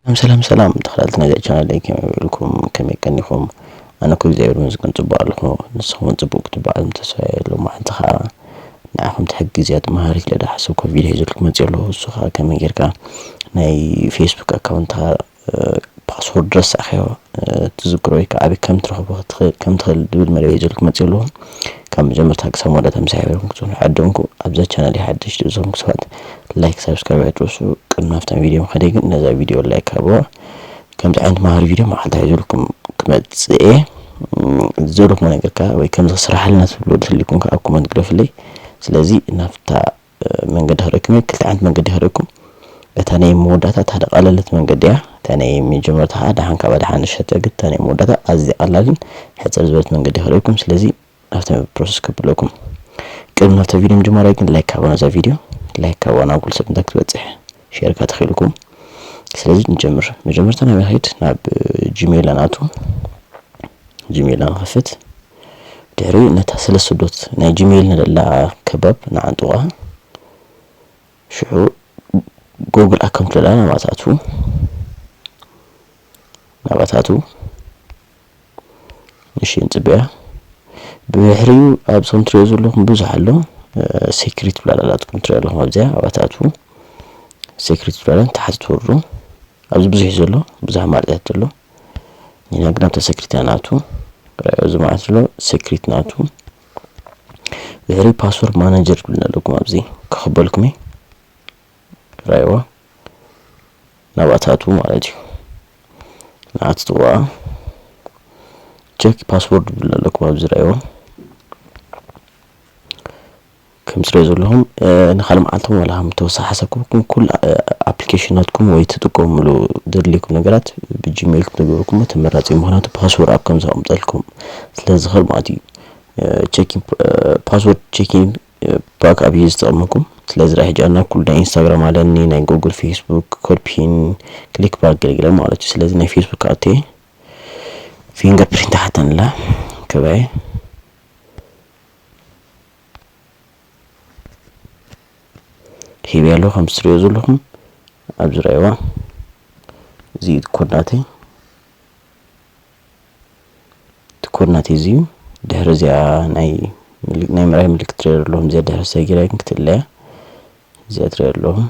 ሰላም ሰላም ሰላም፣ ተኸታተልቲ ናይዛ ቻናል ከመይ ውዒልኩም? ከመይ ቀኒኹም? ኣነ እኮ እግዚኣብሔር ይመስገን ጽቡቕ ኣለኹ። ንስኹም እውን ጽቡቕ ክትበዓሉ ተስፋ እየ። ሎማዓንቲ ኸኣ ንዓኹም ትሕግዝ እያ፣ ትመሃር ኢለ ዝሓሰብኩ ቪድዮ ሒዘልኩም መጺአ ኣለኹ። እሱ ኸኣ ከመይ ጌርካ ናይ ፌስቡክ ኣካውንትኻ ፓስወርድ ረሳዕካዮ ትዝክሮ ወይ ከዓ ኣበይ ከም ትረኽቦ ከም ትኽእል ዝብል መደብ ይዘልኩ መፅእ ኣለኹ። ካብ መጀመርታ ክሳብ መወዳእታ ምሳይ ሓቢርኩም ክትፅንሑ ዓደምኩ። ኣብዛ ቻናል ሓደሽቲ ዝኾንኩም ሰባት ላይክ ሳብስክራይብ ኣይትረሱ። ቅድሚ ናብታ ቪድዮ ምኸደ ግን ነዛ ቪድዮ ላይክ ሃብዋ። ከምዚ ዓይነት መሃሪ ቪድዮ መዓልታ ይዘልኩም ክመፅእ እየ። ዘለኹም ነገር ከዓ ወይ ከምዚ ስራሕልና ትብሉ ትህልኩም ከዓ ኮመንት ግደፍለይ። ስለዚ ናብታ መንገዲ ክርእኩም እየ። ክልተ ዓይነት መንገዲ ክርእኩም። እታ ናይ መወዳእታ እታ ደቃለለት መንገዲ እያ። እታ ናይ መጀመርታ ከዓ ደሓን ካባ ደሓን ንሸተ ግን እታ ናይ መወዳእታ ኣዝያ ቀላልን ሕፅር ዝበለት መንገዲ ክርእኩም። ስለዚ ናብታ ፕሮሰስ ከብለኩም። ቅድሚ ናብታ ቪድዮ ምጅማራይ ግን ላይክ ሃቦ ነዛ ቪድዮ። ላይክ ሃቦ ናብ ኩሉ ሰብ እንዳ ክትበፅሕ ሼርካ ተኽኢልኩም። ስለዚ ንጀምር። መጀመርታ ናብ ሄድ ናብ ጂሜል ናቱ ጂሜል ንኸፍት። ድሕሪ ነታ ሰለስተ ዶት ናይ ጂሜል ንደላ ከባብ ንዓንጥቋ። ሽዑ ጎግል ኣካውንት ለላ ናባታቱ ናባታቱ እሺ እንጽበያ። ብድሕሪኡ ኣብ ዞም ትሪኦ ዘለኹም ብዙሕ ኣሎ። ሴክሪት ብላ ላላትኩም ትሪኦ ኣለኹም ኣብዚኣ ኣባታቱ ሴክሪት ብላ ላን ታሕቲ ትወርዱ። ኣብዚ ብዙሕ እዩ ዘሎ፣ ብዙሕ ኣማርጫት ዘሎ። ኒና ግን ኣብታ ሴክሪት እያ ናቱ። እዚ ማለት ዘሎ ሴክሪት ናቱ። ድሕሪ ፓስወርድ ማናጀር ትብልና ኣለኩም ኣብዚ ክኽበልኩም እዩ። ራይዋ ናባታቱ ማለት እዩ። ንኣትትዋ ቸክ ፓስወርድ ትብልና ኣለኩም ኣብዚ ራይዋ። ከም ትሪኦ ዘለኹም ንካልእ መዓልቶም ዋላ ከም ተወሳኺ ሓሳብ ክህበኩም ኩሉ ኣፕሊኬሽናትኩም ወይ ትጥቀምሉ ዘድልየኩም ነገራት ብጂሜል ክትገብርኩም ተመራፂ እዩ። ምክንያቱ ፓስወርድ ኣብ ከም ዘቐምጠልኩም ስለ ዝኽእል ማለት እዩ። ቸኪን ፓስወርድ ቸኪን ባክ ኣብ እዩ ዝተቐመኩም። ስለዚ ዳ ሕጂ ኣና ኩሉ ናይ ኢንስታግራም ኣለኒ ናይ ጉግል ፌስቡክ ኮድ ፒን ክሊክ ባክ ገለገለ ማለት እዩ። ስለዚ ናይ ፌስቡክ ኣቴ ፊንገር ፕሪንት ሓተንላ ከባይ ሂብ ያለው ከም ትሪኦ ዘለኹም ኣብዚ ራይዋ እዚ ኮድ ናተይ እቲ ኮድ ናተይ እዚ እዩ። ድሕሪ እዚኣ ናይ ምል- ናይ ምርኣይ ምልክት ትሪኦ ዘለኹም እዚኣ ድሕሪ ሰጊራ ግን ክትእለያ እዚኣ ትሪኦ ዘለኹም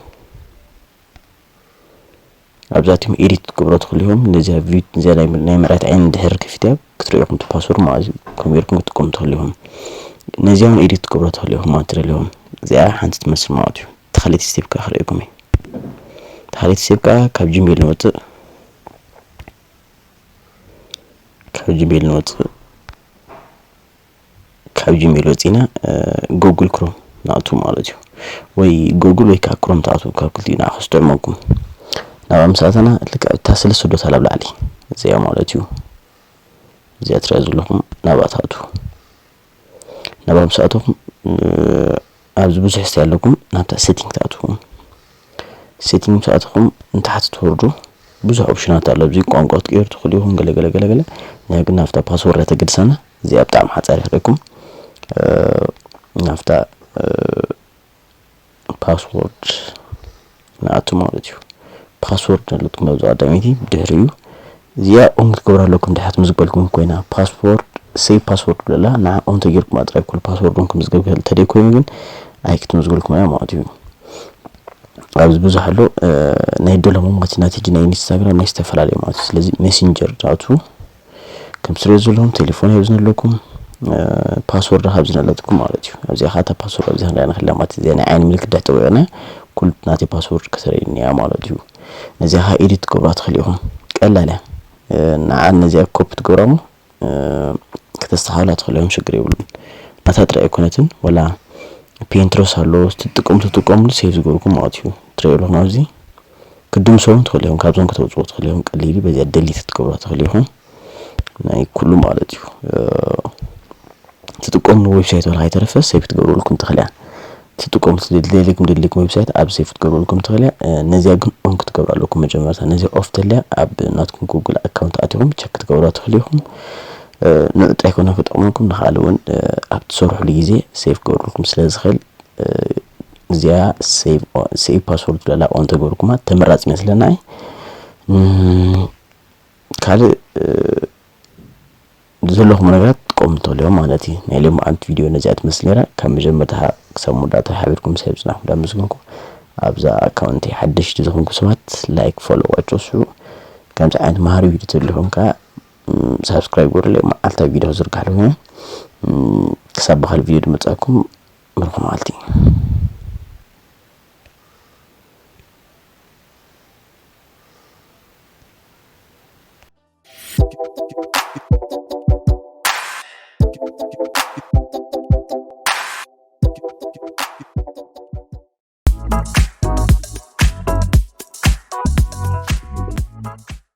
ኣብዛቲም ኤዲት ክትገብሮ ትኽእሉ ኢኹም። ነዚኣ ቪድ እዚኣ ናይ ናይ ምርኣይት ዓይኒ ድሕሪ ከፊትያ ክትሪኦ ኢኹም እቲ ፓስወርድ ማለት እዩ። ከምኡ ጌርኩም ክትጥቀሙ ትኽእሉ ኢኹም። ነዚኣ እውን ኤዲት ክትገብሮ ትኽእሉ ኢኹም ማለት ትሪኦ ኣለኹም። እዚኣ ሓንቲ ትመስል ማለት እዩ። ተኻሊት ስቴፕ ከዓ ክርእየኩም እዩ። ተኻሊት ስቴፕ ከዓ ካብ ጂሜል ንወፅእ ካብ ጂሜል ንወፅእ ካብ ጂሜል ወፂና ጉግል ክሮም ንኣቱ ማለት እዩ። ወይ ጉግል ወይ ከዓ ክሮም ትኣቱ ካብ ክልቲኡ ንዓኹም ዝጥዕመኩም። ናብ ኣምሳእተና ልክዕ እታ ሰለስተ ዶት ኣላ ኣብ ላዕሊ እዚኣ ማለት እዩ። እዚኣ ትሪኣ ዘለኹም ናብኣ ትኣቱ። ናብ ኣምሳእተኹም ኣብዚ ብዙሕ ስታይ ኣለኩም ናብታ ሴቲንግ ትኣትዉ። ሴቲንግ ምስ ኣተኹም ንታሕቲ ትወርዱ ብዙሕ ኦፕሽናት ኣሎ። ኣብዚ ቋንቋ ክትቀይሩ ትኽእሉ ኢኹም። ገለ ገለ ገለ ገለ ንሕና ግን ናብታ ፓስወርድ እያ ተገድሰና። እዚኣ ብጣዕሚ ሓፃር ይኽእለኩም ናብታ ፓስወርድ ንኣቱ ማለት እዩ። ፓስወርድ ኣለኩም ኣብዚ ቀዳመይቲ ድሕሪኡ እዚኣ ኦን ክትገብሩ ኣለኩም። ድሓት ምስ በልኩም ኮይና ፓስወርድ ሴቭ ፓስወርድ ብለላ ንዓ ኦን ተጌርኩም ጥራይ ኩሉ ፓስወርድ ኦን ክምዝገብ ክእል ተደይ ኮይኑ ግን ኣይክትምዝገልኩም እያ ማለት እዩ። ኣብዚ ብዙሕ ኣሎ ናይ ደለሞ ማለት ናይ ቲጂ ናይ ኢንስታግራም ናይ ዝተፈላለዩ ማለት እዩ። ስለዚ ሜሴንጀር ዳቱ ከም ስለ ዘለኹም ቴሌፎን ሂብዝን ኣለኩም ፓስወርድ ካብዚ ኣለትኩም ማለት እዩ። ኣብዚኣ ከዓ እታ ፓስወርድ ኣብዚኣ ክንሪኣ ንኽእል ማለት እዚኣ ናይ ዓይኒ ምልክት ድሕሪ ጠዊቕና ኩሉ ናተይ ፓስወርድ ከተርእየኒ እያ ማለት እዩ። ነዚኣ ከዓ ኤዲት ክገብራ ትኽእል ኢኹም። ቀላል እያ። ንዓ ነዚኣ ኮፒ ትገብራ እሞ ከተስተኻኽላ ትኽእል እዮም፣ ሽግር የብሉን። ናታ ጥራይ ኣይኮነትን፣ ወላ ፒንትረስት ኣሎ፣ ትጥቀሙ ትጥቀምሉ ሴቭ ዝገብርኩም ማለት እዩ። ትሪኦ ኣለኹም ኣብዚ ክትድምስሶ እውን ትኽእሉ ኢኹም፣ ካብዞም ከተውፅኡ ትኽእሉ ኢኹም። ቀሊል እዩ፣ በዚኣ ደሊት ክትገብሩ ትኽእሉ ኢኹም። ናይ ኩሉ ማለት እዩ። ትጥቀምሉ ዌብሳይት ወላ ከይተረፈ ሴቭ ክትገብረልኩም ትኽእል እያ። ትጥቀሙ ስለዘይደለኩም ደለኩም ዌብሳይት ኣብ ሴቭ ክትገብረልኩም ትኽእሉ። ነዚኣ ግን ኦን ክትገብሩ ኣለኩም። መጀመርታ ነዚ ኦፍ ተልያ ኣብ ናትኩም ጉግል ኣካውንት ኣቲኹም ቸክ ክትገብሩ ትኽእሉ ኢኹም። ንዑ ጥራይ ኮነ ክጠቕመልኩም ንኻል እውን ኣብ ትሰርሕሉ ግዜ ሴቭ ክገብረልኩም ስለ ዝኽእል እዚኣ ሴቭ ፓስወርድ ለላ ኦን ተገብርኩማ ተመራፂ መስለና። ካልእ ዘለኹም ነገራት ትቀምጡ ኣለዎም ማለት እዩ። ናይ ሎምዓንቲ ቪድዮ ነዚኣ ትመስል ነራ። ካብ መጀመርታ ክሳብ መወዳእታ ሓቢርኩም ሰብ ጽናሕኩም ዳመስግንኩ። ኣብዛ ኣካውንቲ ሓደሽቲ ዝኾንኩ ሰባት ላይክ ፎሎ ዋቸው ስዑ። ከምዚ ዓይነት መሃሪ ቪድዮ ትደልኹም ከኣ ሳብስክራይብ ገሩለይ። መዓልታ ቪድዮ ዝርጋሕ ኣለኹ። ክሳብ ብኻል ቪድዮ ድመጻኩም ምርኹ መዓልቲ።